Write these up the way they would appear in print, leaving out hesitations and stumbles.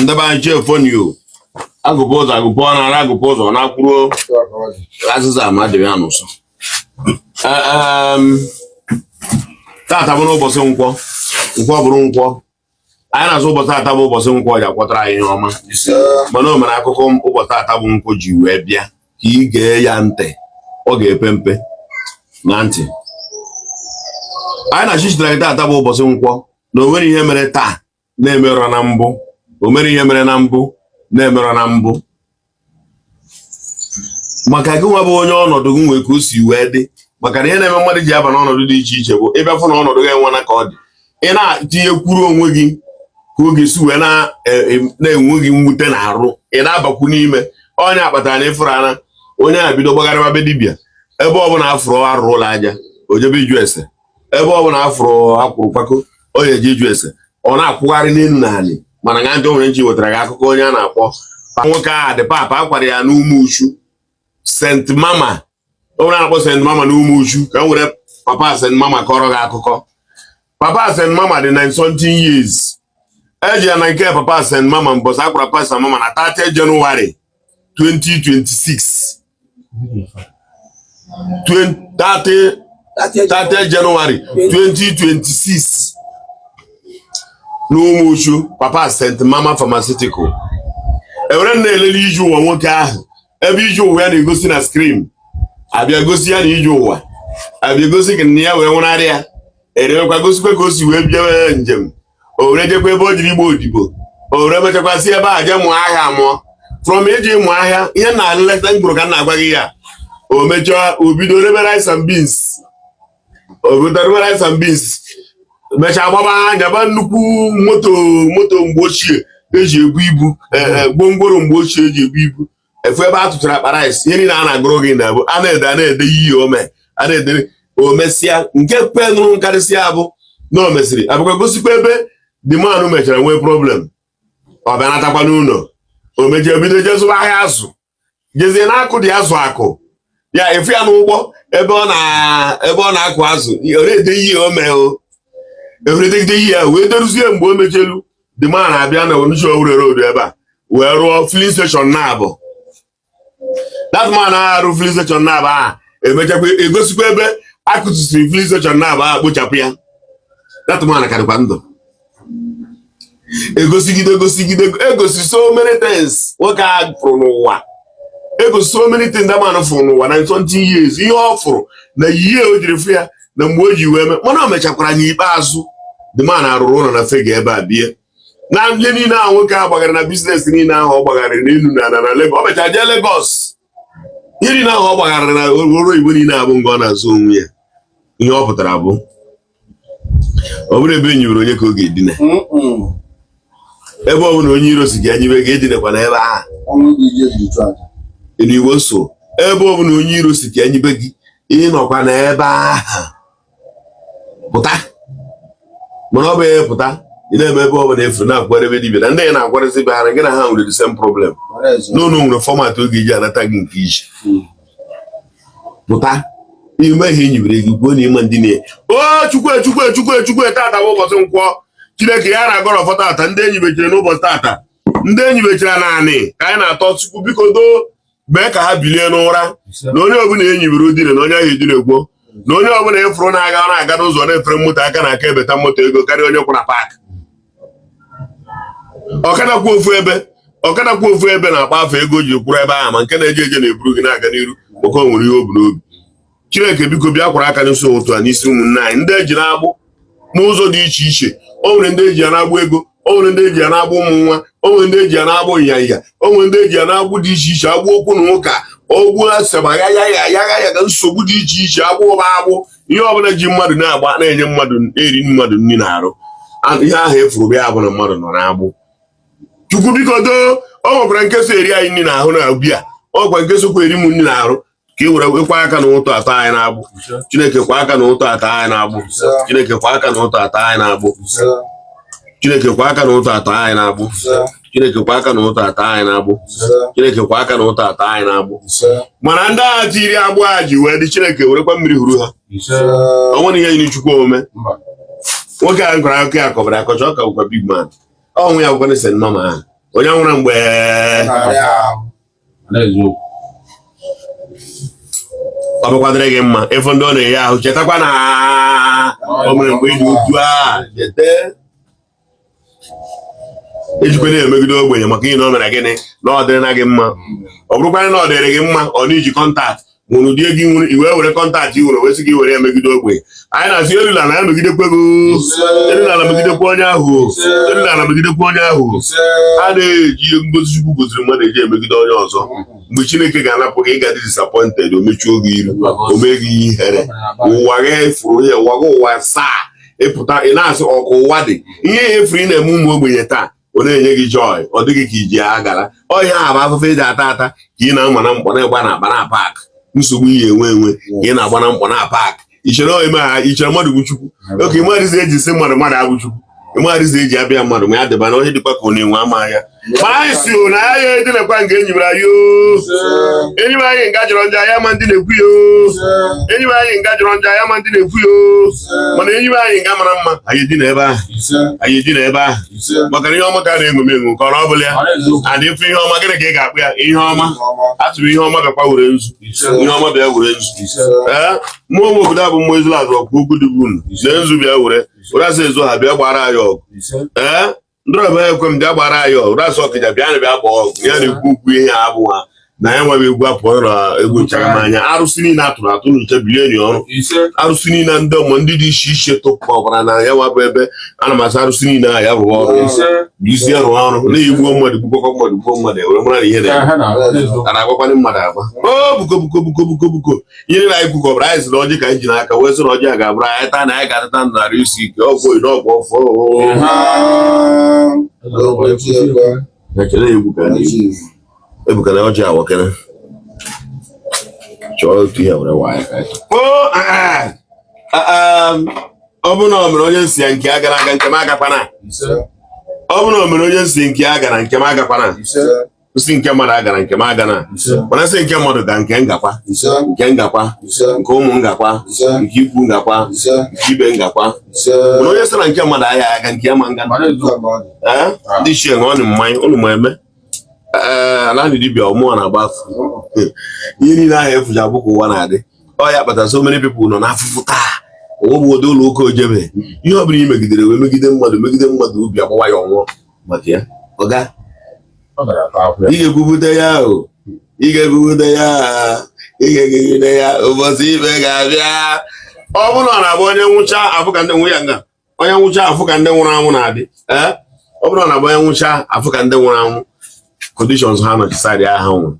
Ndị be anyị, chefonu agụpụ ụzọ, agụpụ ọ na-ara agụpụ ụzọ na-akwụruo azịza ma dịrị ya n'ụsọ. Tata bụ n'ụbọchị nkwọ, nkwọ bụrụ nkwọ anyị na-azụ. Ụbọchị tata bụ ụbọchị nkwọ ji akwọtara anyị ihe ọma, mana o mere akụkọ ụbọchị tata bụ nkwọ ji wee bịa ka ị gee ya ntị. Ọ ga-epe mpe na ntị. Anyị na-achịchitere gị tata bụ ụbọchị nkwọ na o nwere ihe mere taa na-emerọ na mbụ, o mere ihe mere na mbụ na-emerọ na mbụ, maka gị nwa bụ onye ọnọdụ gị nwee ka o si wee dị. Maka na ihe na-eme mmadụ ji aba n'ọnọdụ dị iche iche bụ ịbịa fụ na ọnọdụ gị enwena ka ọ dị, ị na-etinyekwuru onwe gị ka ọ ga-esi wee na-enwe gị mwute na arụ, ị na-abakwu n'ime onye akpatara na ịfụrụ ana onye a bido gbagharịba be dibịa. Ebe ọbụla afụrụ arụ ụlọ aja, o jebe iju ese. Ebe ọbụla afụrụ akwụrụ kwako, ọ ga-eje iju ese. Ọ na-akwụgharị n'elu na anị. Mana nga ndị o nwere nchi wetara gị akụkọ onye a na-akpọ nwoke a dị papa akwara ya n'Umuchu St Mama. O nwere na-akpọ St Mama n'Umuchu. Ka m were papa St Mama kọrọ gị akụkọ. Papa St Mama dị 9 something years. Eji ya na nke papa St Mama mbọsị akwara papa St Mama na 30 January 2026, 30 30 January 2026 n'Umuchu, papa St Mama Pharmaceutical. Ewere na-elele ije ụwa nwoke ahụ, ebe ije ụwa ya na-egosi na screen, abịa gosi ya na ije ụwa abịa gosi ka nne ya wee nwụnarị ya. Erewekwa gosikwa ka o si wee bịa njem, o were jekwa ebe o jiri igba odibo, o were mechakwa si ebe a jee mụọ ahịa amụọ. From iji mụọ ahịa, ihe na nleta mkpụrụ ka m na-agwa gị ya, o mechaa, o bido rebe rice and beans. O bido rebe rice and beans, mechaa gbaba nyaba nnukwu moto, moto mgbe ochie eji ebu ibu, gwongworo mgbe ochie eji ebu ibu efu ebe a tụchara akpa rice. Ihe niile a na-agụrụ gị na bụ a na-ede, a na-ede iyi ome, a na-ede. O mesịa, nke kpe nụrụ nkarịsịa bụ na o mesịrị abụkwa gosikwa ebe the man mechara nwee problem. Ọ bịa natakwa n'ụlọ, o mechie bido jee zụba ahịa azụ, jezie na-akụ dị azụ akụ ya efu ya n'ụgbọ ebe ọ na-akụ azụ. Ọ na-ede ihe o mee, o eweredegide ihe ya wee deruzie. Mgbe o mechelu, the man abịa na Onitsha Owerri Road ebe a wee rụọ filling station na-abụ. That man arụ filling station na-abụ a, emechakwa egosikwa ebe akụtusiri filling station na-abụ a, kpochapụ ya. That man karịkwa ndụ. Egosigide, egosigide, egosi so many things nwoke a fụrụ n'ụwa. Egosi so many things that man fụrụ n'ụwa na 20 years, ihe ọ fụrụ na ihe o jiri fụ ya na mgbe o ji wee mee. Mana o mechakwara n'ikpeazụ, the man arụrụ ụlọ na Fega ebe a bie na ihe niile ahụ nwoke ahụ gbagara na business niile ahụ ọ gbagharịrị n'elu na na Lagos. O mechara jee Lagos. Ihe niile ahụ ọ gbagharịrị na ọrụ oyibo niile abụ nga ọ na-azụ onwe ya. Ihe ọ pụtara bụ ọ bụrụ ebe e nyiwere onye ka ọ ga-edina. Ebe ọ bụla onye iro si ga enyiwe ga-edinekwa n'ebe ahụ. Ọnwụ bụ ije ejiri chụọ aja. N'Igbo so ebe ọ bụla onye iro si ka enyibe gị, ịnọkwa n'ebe ahụ pụta. Mana ọ bụ ihe pụta, ị na-eme ebe ọ bụla efu na-akwara ebe dibịa na ndị ya na-akwarịsị be ha na gị na ha nwere the same problem. Mara eze. N'ụlọ nwere format oge iji anata gị nke iji pụta ime ihe enyiwere gị kwuo na ịma ndị na o chukwu chukwu chukwu chukwu. Tata bụ ụbọchị nkwọ. Chineke ya na-agọrọ ọfọ tata. Ndị enyi mechiri n'ụbọchị tata, ndị enyi mechara naanị ka anyị na-atọ. Chukwu, biko doo, mee ka ha bilie n'ụra. Na onye ọbụla enyi were udine na onye ahụ edinekwo, na onye ọbụla ịfụrụ na-aga, ọ na-aga n'ụzọ na-efere moto aka na aka, ebeta moto ego karịa onye kwụ na park. Ọkada kwụ ofu ebe, ọkada kwụ ofu ebe na-akpa afọ ego o jiri kwụrụ ebe ahụ, ma nke na-eje eje na-eburu gị na-aga n'iru, maka o nwere ihe o bu n'obi. Chineke, biko bịa kwara aka n'isi ụtụ a, n'isi ụmụnne anyị ndị eji na-agbụ n'ụzọ dị iche iche. O nwere ndị eji ya na-agbụ ego, o nwere ndị eji ya na-agbụ ụmụ nwa, o nwere ndị eji ya na-agbụ ịnyanya, o nwere ndị eji ya na-agbụ dị iche iche, agbụ okwu na ụka, ogbu asaba ya ya ya ya ya ya, nsogbu dị iche iche, agbụ ụba, agbụ ihe ọbụla ji mmadụ na-agba, na-enye mmadụ, eri mmadụ nri na-arụ. Ihe ahụ efuru bịa bụ na mmadụ nọ n'agbụ. Chukwu, biko doo. O nwekwara nke so eri anyị nri n'ahụ na ubi a, o nwekwara nke sokwa eri m nri n'arụ, ka ị were ịkwa aka na ụtọ atọ anyị na-agbụ. Chineke, kwa aka na ụtọ atọ anyị na-agbụ. Chineke, kwa aka na ụtọ atọ anyị na-agbụ. Chineke, kwa aka na ụtọ atọ anyị na-agbụ. Chineke, kwa aka na ụtọ atọ anyị na-agbụ. Chineke, kwa aka na ụtọ atọ anyị na-agbụ. Mana ndị agha tiri agbụ a ji wee dị, Chineke werekwa mmiri huru ha. O nwere ihe yiri Chukwu omume. Nwoke a gwara akụkọ ya kọbara akọcha, ọ ka bụkwa big man. Ọnwụ ya bụkwa St Mama ahụ. Onye anwụna mgbe ọ bụkwadịrị gị mma ịfụ ndị ọ na-enye ahụ, chetakwa na o mere mgbe ị dị otu a. Cheta ejikwa na-emegide ogbenye maka ihe na o mere gịnị na ọ dịrị na gị mma. Ọ bụrụkwanụ na ọ dịrị gị mma, ọ na iji contact nwere ụdị ego nwere, i wee were contact i nwere wee sị gị were emegide ogbenye. Anyị na-asị elu ala ya megidekwe gị, elu ala megidekwe onye ahụ, elu ala megidekwe onye ahụ. A na-eji ngozi Chukwu goziri mmadụ eji emegide onye ọzọ. Mgbe Chineke ga-anapụ gị, ị ga-adị disappointed, o mechuo gị iru, o mee gị ihere. Ụwa gị efuru ya, ụwa gị ụwa saa ịpụta, ị na-asị ọkụ ụwa dị ihe ya efuru. Ị na-eme ụmụ ogbenye taa, ọ na-enye gị joy, ọ dịghị ka iji agara ọhịa ahụ bụ afụfụ ị ji ata ata ka ị na-ama na mkpọ na-egba na akpa na park, nsogbu iyi enwe enwe ka ị na-agba na mkpọ na park. Ichere ime ha, ichere mmadụ bụ Chukwu oke ịmarịzi eji si mmadụ mmadụ abụ Chukwu, ịmarịzi eji abịa mmadụ ma ya dịba na onye dịkwa ka ọ na-enwe ama ya. Ma anyị si o na ya edinekwa nke enyi mere anyị o enyi anyị nga jọrọ njọ, ya ma ndị na-ekwu ya o enyi anyị nga jọrọ njọ, ya ma ndị na-ekwu ya o. Mana enyi anyị nga mara mma, anyị edina ebe ahụ, anyị edina ebe ahụ, maka na ihe ọma ka a na-eṅomi eṅo ka ọ bụla ya adị mfe. Ihe ọma, gịnị ka ị ga-akpụ ya? Ihe ọma atụrụ, ihe ọma gakwa were nzu, ihe ọma bịa were nzu. Ee, mmụọ nwe obodo a bụ mmụọ ezila azụ ọkwa okwu dị unu lee nzu bịa were were asị ezo ha bịa gbara anyị ọgụ. Ee, ndị ọbịa ekwe m bịa gbara anyị ọgụ rasị ọkịja bịa na bịa gbaa ọgụ. Ya na-ekwu okwu ihe a abụ ha na ya nwebe egwu apụọ na egwu nchara m anya. Arụsị niile atụrụ atụ nche bilie ni ọrụ, arụsị niile ndị ọmụ ndị dị iche iche tụpụ ọbara na ya nwabụ ebe ana m asị arụsị niile ahụ ya rụọ ọrụ, isi ya rụọ ọrụ n'ihi gbuo mmadụ, gbukwakọ mmadụ, gbuo mmadụ, ewere mara na ihe na-eme a na-agwakwanị mmadụ agwa o buko buko buko buko buko. Ihe niile anyị kwukọbara, anyị sị na ọjị ka anyị ji n'aka wee sị na ọjị a ga-abụrụ anyị taa na anyị ga-atata ndụ narị isi ike ọgwụ oyi n'ọgwụ ọfọ. Ekele egwu ka na-egwu ebuka na ọjị awakere chọọ otu ihe were waa ya ka anyị ọ bụrụ na o mere onye nsi ya nke ya gara aga, nke m agakwana. Ọ bụrụ na o mere onye nsi nke ya gara, nke m agakwana. Nsi nke mmadụ agara, nke m agana. Mana nsị nke mmadụ ga, nke ngakwa, nke ngakwa, nke ụmụ ngakwa, nke ikwu ngakwa, nke ibe ngakwa. Mana onye sị na nke mmadụ ahịa aga, nke ya ma nga. Ndị ichie ṅụọ mmanya ụnụ ma eme. Ee, ala dibịa ọmụọ na-agba afọ ihe niile ahụ efuji abụ ka ụwa na-adị. Ọ ya kpatara so many people nọ n'afụfụ taa. Onwe bụ ụdị ụlọ ụka ojebe ihe ọ bụla ị megidere wee megide mmadụ, megide mmadụ, ubi agbawa ya ọnwụọ maka ya. Ọga, ị ga-ekwupụta ya o, ị ga-ekwupụta ya, ị ga-ekwupụta ya ụbọchị ikpe ga-abịa. Ọ bụrụ na ọ na-abụ onye nwụcha afụ ka ndị nwụ ya nga, onye nwụcha afụ ka ndị nwụrụ anwụ na-adị. Ee, ọ bụrụ na ọ na-abụ onye nwụcha afụ ka ndị nwụrụ anwụ conditions ha nọchi side ahụ nwụrụ,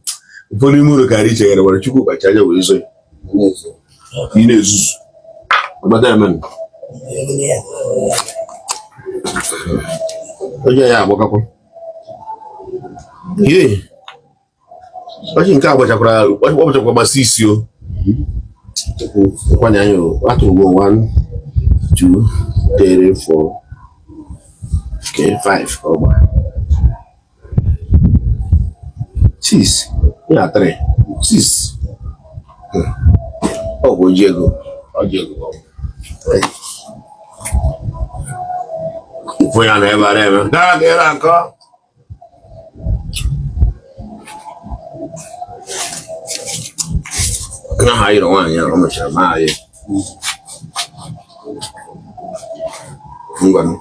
ụfọdụ n'ime uru karịa ichegharị were Chukwu kpacha anya wee zo ya ị na-ezuzu ọgbada eme onye ya agbakakwa. Ee, ọchị nke a gbachakwara ọ gbasi isi o kwanye anya o atụrụ gbo 1 2 3 4, okay, 5 ka ọ gbara 6 ya 3 6. Ọ bụ oji ego oji ego fụ ya na ebe a na-eme gaa ga akọ. Aha yiri nwaanyị ahụ o mechara maa ya ngwanụ.